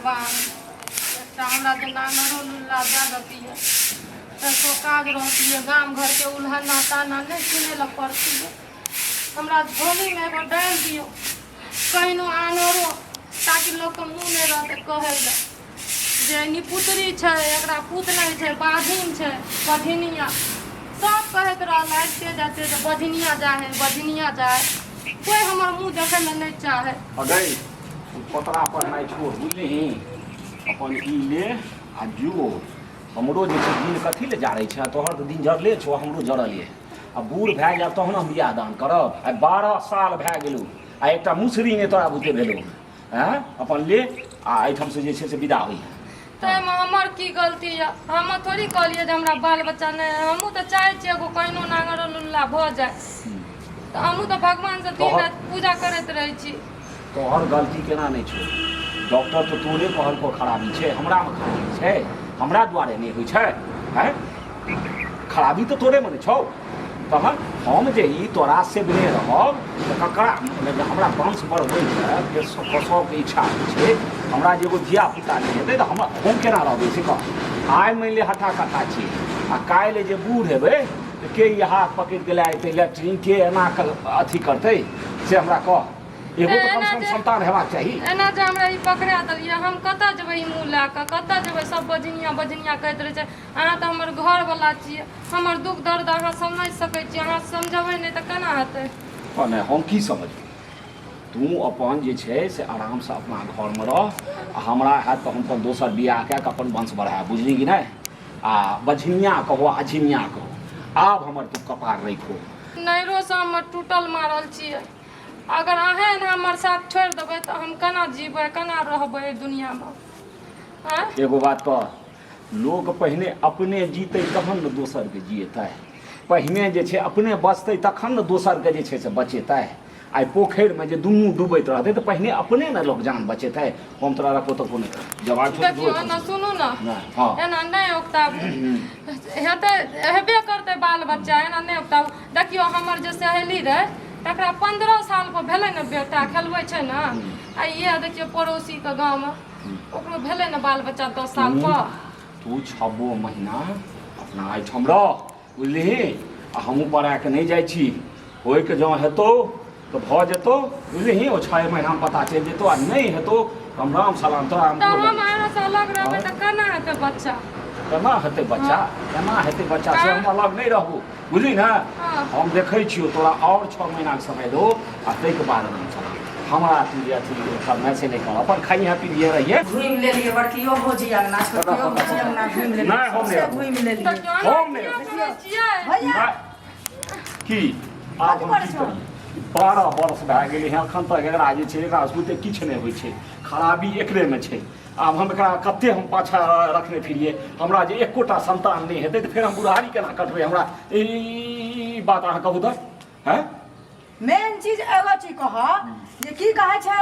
भगवान, एकटा हमरा जे नानरो लुल्ला दए दैतियै तऽ काज रहतियै, गाम घरके उल्हना ताना नहि सुनै लए पड़तियै। हमरा झोलीमे एगो डालि दियौ कहिनो आनरो, ताकि लोकके मुँह नहि रहतै कहै लए जे निपुतरी छै, एकरा पूत नहि छै, बाधिन छै, बधिनिया। सब कहैत रहल आबिते जाइते जे बधिनिया जाइ है, बधिनिया जाइ है। कोइ हमर मुँह देखै लए नहि चाहै। अगै तू पतरा पढ़नाइ छोड़, बुझलिही? अपन ई ले आ जो। हमरो जे छै दिन कथी लए जारै छै? तोहर तऽ दिन जरले छौ, हमरो जरल यऽ। आ बूढ़ भए जायब तहन हम बियाह दान करब? आइ 12 साल भए गेलौ आ एकटा मुसरी नहि तोरा बुते भेलौ। आँय, अपन ले आ एहिठामसँ जे छै से विदा होइहे। ताहिमे हमर की गलती यऽ? हम थोड़ी कहलियै जे हमरा बाल बच्चा नहि है। हमहूँ तऽ चाहै छियै एगो कहिनो नांगर लुल्ला भऽ जाय, तऽ हमहूँ तऽ भगवानसँ दिन राति पूजा करैत रहै छी। तोहर गलती केना नहि छौ? डॉक्टर तऽ तोरे कहलको खराबी छै, हमरामे खराबी छै? हमरा दुआरे नहि होइ छै? आँय, खराबी तऽ तोरेमे ने छौ। तहन हम जे ई तोरा सेबने रहब तऽ ककरा जे हमरा वंश बढ़बै छै? फेर सबके इच्छा होइ छै। हमरा जे एगो धिया पुता नहि हेतै तऽ हम केना रहबै से कह। आइ मानि ले हट्ठा कट्ठा छी आ काल्हि जे बूढ़ हेबै तऽ के ई हाथ पकड़ि कऽ लए जेतै लैट्रिन, के एना अथी करतै से हमरा कह। एगो तऽ कमसँ कम संतान हेबाक चाही। एना जे हमरा ई पकड़ा देलियै, हम कतऽ जेबै? ई मुँह लए कऽ कतऽ जेबै? सब बजनिया बजनिया कहैत रहै छै। अहाँ तऽ हमर घरवला छियै, हमर दुख दर्द अहाँ समझि सकै छियै। अहाँ समझबै नहि तऽ केना हेतै? नहि, हम की समझबै? तू अपन जे छै से आरामसँ अपना घरमे रह आ हमरा हैत तऽ हम अपन दोसर बियाह कए कऽ अपन वंश बढ़ायब, बुझली कि नहि? आ बझिनिया कहो अझिनिया कहो, आब हमर तू कपार रखो। नैरोसँ हमर टूटल मारल छियै। अगर अहेँ एना हमर साथ छोड़ि देबै तऽ हम केना जीबै, केना रहबै एहि दुनिआँमे? आँय, एगो बात कह, लोक पहिने अपने जीतै तहन ने दोसरके जिएतै। पहिने जे छै अपने बचतै तखन ने दोसरके जे छै से बचेतै। आइ पोखरिमे जे दुनू डूबैत रहतै तऽ पहिने अपने ने लोक जान बचेतै। हम तोरा रखबो तखबो नहि करब, जवाब छौ। देखियौ एना, सुनू ने। हँ। एना नहि उकताबू। हेतै, हेबे करतै बाल बच्चा, एना नहि उकताबू। देखियौ, हमर जे सहेली रहै तकरा 15 साल पर भेलै ने बेटा, खेलबै छै ने। आ इएह देखियौ पड़ोसीके गाँवमे ओकरो भेलै ने बाल बच्चा 10 साल पर। तू छबो महीना अपना एहिठाम रह, बुझलिही? आ हमहूँ पढ़ाके नहि जाइ छी। होइके जँ हेतौ तऽ भऽ जेतौ, बुझलिही? ओ 6 महीनामे पता चलि जेतौ आ नहि हेतौ तऽ हम राम सलाम तोरा हम तऽ हम अहाँसँ अलग रहबै तऽ केना हेतै बच्चा? केना हेतै बच्चा, केना हेतै बच्चा से? हम अलग नहि रहबो, बुझली ने? हम देखै छियौ, तोरा आओर 6 महीनाके समय दो आ ताहिके बाद राम सलाम। हमरा तू जे अथी करना से नहि कर, अपन खाइहे पीबिहे रहिए। घुमि लेलियै, बड़कियो भौजी अंगना, छोटकियो भौजी अंगना घुमि लेलियै। नहि, हम नहि। सौंसे घुमि लेलियै। देखियौ, हम नहि। किया करै छियै? भैया। की आब हम की करी? 12 वर्ष भए गेलै हँ, एखन तक एकरा जे छै एकरा सुते किछु नहि होइ छै। खराबी एकरेमे छै। आब हम एकरा कते हम पाछा रखने फिरियै? हमरा जे एकोटा संतान नहि हेतै तऽ फेर हम बुढ़ारी केना कटबै? हमरा ई बात अहाँ कहू तऽ? हैं? मेन चीज एगो चीज कह जे की कहै छै,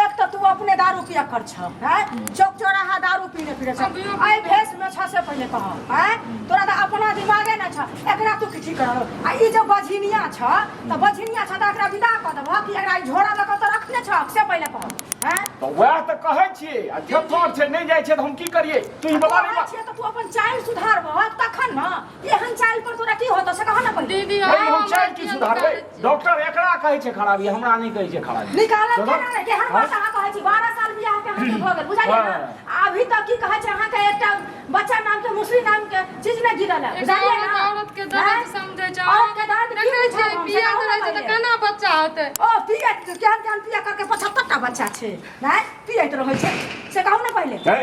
एक तऽ तू अपने दारू पिया कर छ, हैं? चौक चौराहा दारू पीने फिरे छ, एहि भेष में छ से पहिले कह, हैं? तोरा तऽ अपना दिमागे न छ, एकरा तू की ठीक कर? आ ई जे बझिनिया छ तऽ बझिनिया छ तऽ एकरा विदा कऽ देबह कि एकरा ई झोरा लऽ कऽ तऽ रखने छ से पहिले कह, हैं? तऽ वएह तऽ कहै छियै आ थेथर छै, नहि जाइ छै तऽ हम की करियै? तू ही बता। कहै छियै तऽ तू अपन चालि सुधारबह तखन ने। एहन चालि पर तोरा की होतो से कह ने पहिले। दीदी, भाई, हम अहाँ चालि की किया सुधारबै? निकालै छियै? डॉक्टर एकरा कहै छै खराबी, हमरा नहि कहै छै खराबी। निकालल चलो। केना नहि? केहन बात अहाँ कहै छी? 12 साल बियाह के अहाँके भऽ गेल, बुझलियै ने? हाँ। आ अभी तक की कहै छै, अहाँके एकटा बच्चा नाम के, मुस्लिम नाम के चीज नहि गिरल है, एक बुझलियै औरत ने? औरत के दर्द हैं? समझै छै। औरत के दर्द की देखै बुझब छियै हम? से पियैत कहू ने रहै छै तऽ पहिले। केना बच्चा होतै? ओ पियैत केहन केहन पिया करके 75 टा बच्चा छै, नहि पियैत रहै छै से कहू ने पहिले। हे,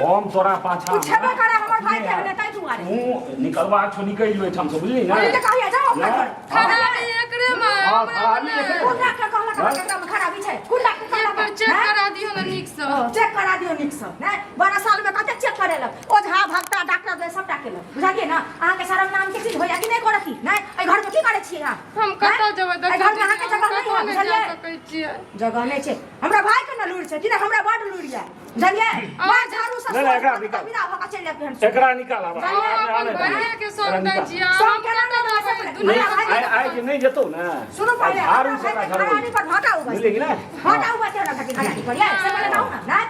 हम तोरा पाछा ओ छेबे करे हमर भाई के हने, ताहि दुआरे। तू निकलबाक छौ, निकलि जो एहिठाम से, बुझली ने? अभी तऽ कहिया जाओ अपना नहि। घर। खराबी एकरे में। हाँ, हमरा खराबी में नहि। एकरे। कोन डॉक्टर कहलक अहाँके एकरा में खराबी छै? कोन डॉक्टर एक कहलक? बेर चेक हैं? करा दियौ ने नीकसँ। ओ, चेक करा दियौ नीकसँ। नहि 12 साल में कतेक चेक करेलक ओझा भक्ता डॉक्टर दे सबटा केलक, बुझलियै ने? अहाँके शरम नाम के चीज होइया कि नहि करत? नहि, एहि घर में की करै छियै अहाँ? हम कतऽ जेबै? एहि देखियौ घर में अहाँके दीदी, हम जगह नहि कतौ है, नहि जा बुझलियै? सकै छियै। जगह नहि छै। हमरा भाई के न लूरि छै कि नहि? हमरा बड लूरि यऽ, बुझलियै? मार झाड़ू से नहि, नहि, एकरा निकाल। बिना भऽ कऽ चलि जायब केहन। एकरा निकाल आब। हम अपन भाइये के संग दै छियै। संग हम केना कतऽ नहि रहबै रहबै? दुनिया? नहि, आइ आइ जे नहि जेतौ ने, सुनू पहिले, झाड़ू हमरा से भाई एकरा के घरारी झड़बै। पर भाटा उगै बुझलियै कि नहि? भाटा उगै छै हमरा भाई के घरारी पर, यै से पहिले कहू ने। नहि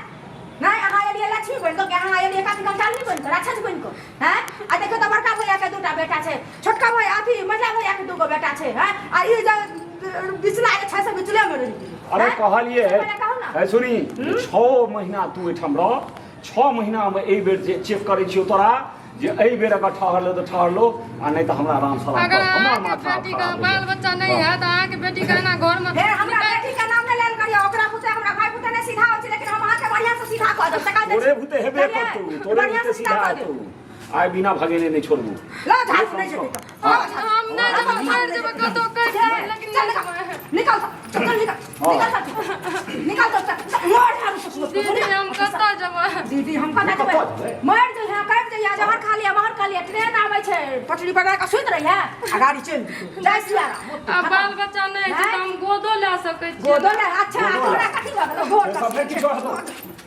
नहि, अहाँ बनि कऽ, राक्षस बनि कऽ, हैं? आ देखियौ तऽ बड़का भैया के दूटा बेटा छै, छोटका भैया अथी मझला भैया के दूगो बेटा छै, हैं? आ ई जे बिचला जे छै से बिचले मे रहि गेलै। अरे हैं? कहलिए से पहिले कहू ने। है सुनी, 6 महीना तू एहिठाम रह। 6 महीनामे एहि बेर जे चेक करै छियौ तोरा, जे एहि बेर अगर ठहरलो तऽ ठहरलो, आ नहि तऽ हमरा आराम सराम अगर कर। हमर अहाँके माथा बेटी के खराब बाल होइए। बच्चा नहि हैत, अहाँके बेटी के एना घर में हे, हमरा बेटी के नाम नहि लेल करियौ। ओकरा पुते हमरा भाई पुते नहि सीधा होइ छै, लेकिन हम अहाँके बढ़िआँ से सीधा कऽ देब, से कह दै छी। तोरे भूते हेबे बुझलियै? करतौ, तोरे बढ़िआँ भूते से सीधा सीधा कऽ देब। हेतौ। आइ बिना भगेने नहि छोड़बू। लो झाड़ू नहि जेतै तऽ। हाँ। लो झाड़ू। हम नहि जेबै, मरि जेबै कतौ कहि, लेकिन चल नहि निकल, जेबै। निकल, चल चल निकल। हाँ। निकल चल निकल तो चल, मोर झाड़ू से सुत। दीदी, हम कतऽ जेबै? दीदी, हम कतऽ कतऽ जेबै? जेबै? मरि जइहे, कटि जइहे, जहर खा लिअ, महर खा लिअ। ट्रेन आबै छै, पटरी पर कऽ सुति रहिहे आ गाड़ी चलि जेतौ। जय सियाराम। आ बाल बच्चा नहि छै तऽ हम गोदो लए सकै छियै। गोदो ले? अच्छा। गोदो ले। तोरा कथी भऽ गेलौ? गोद से सब नहि किछो हेतौ।